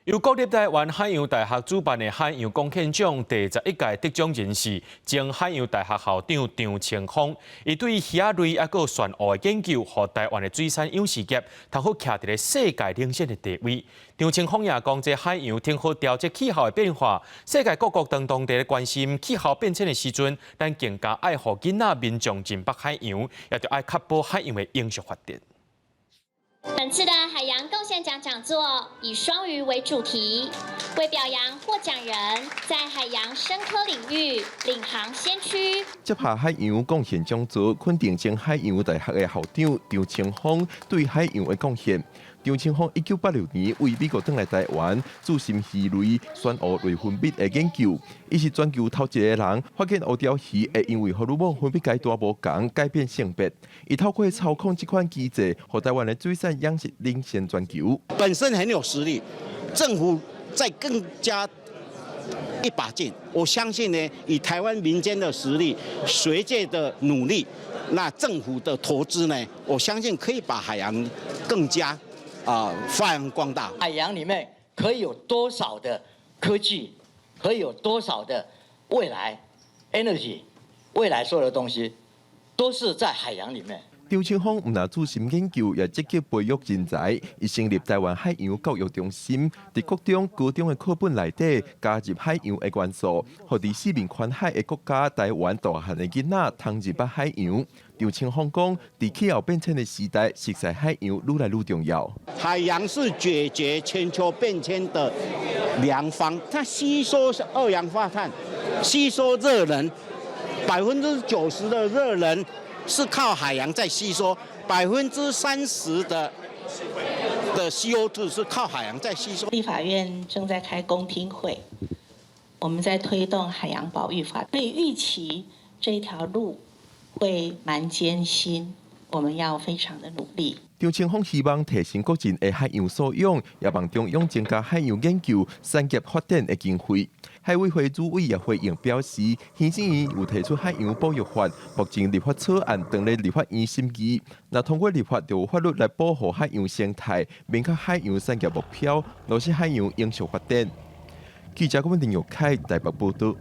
由國立臺灣海洋大學主辦的海洋貢獻獎第11屆得獎人士，前海洋大學校長張清芳，伊對魚仔類抑閣旋螯的研究，予臺灣的水產養殖業通好徛佇咧世界領先的地位。張清芳也講，這海洋通好調節氣候的變化，世界各國當當地咧關心氣候變遷的時陣，咱更加愛予囡仔民眾認捌海洋，也著愛確保海洋的永續發展。本次的海洋貢獻獎講座以雙魚為主題，為表揚獲獎人在海洋生科領域領航先驅。接下海洋貢獻講座，肯定前海洋大學的校長張清芳對海洋的貢獻。張清芳1986年為美國轉來臺灣，注心魚類旋螯內分泌的研究。伊是全球頭一個人發現烏鯛魚會因為荷爾蒙分泌階段無仝改變性別。伊透過操控這款機制，予臺灣的水產養殖領先全球。本身很有實力，政府再更加一把勁，我相信呢，以臺灣民間的實力、學界的努力，那政府的投資呢，我相信可以把海洋更加發揚光大。海洋裡面可以有多少的科技，可以有多少的未來 energy，未來所有的東西都是在海洋裡面。張清芳毋但注心研究，也積極培育人才。伊成立臺灣海洋教育中心，佇國中、高中的課本內底加入海洋的元素，予佇四面環海的國家台灣大漢的囡仔通認捌海洋。張清芳講，佇氣候變遷的時代，熟悉海洋愈來愈重要。海洋是解決全球變遷的良方，它吸收二氧化碳，吸收熱能，90%的熱能是靠海洋在吸收，30%的 CO2 是靠海洋在吸收。立法院正在開公聽會，我們在推動海洋保育法，可以預期這一條路會蠻艱辛，我們要非常的努力。張清芳希望提升國人的海洋素養，也望中央增加海洋研究、產業發展的經費。海委會主委也回應表示，行政院有提出海洋保育法，目前立法草案正咧立法院審議。若通過立法，就有法律來保護海洋生態，明確海洋產業目標，落實海洋永續發展。記者郭文林玉凱台北報道。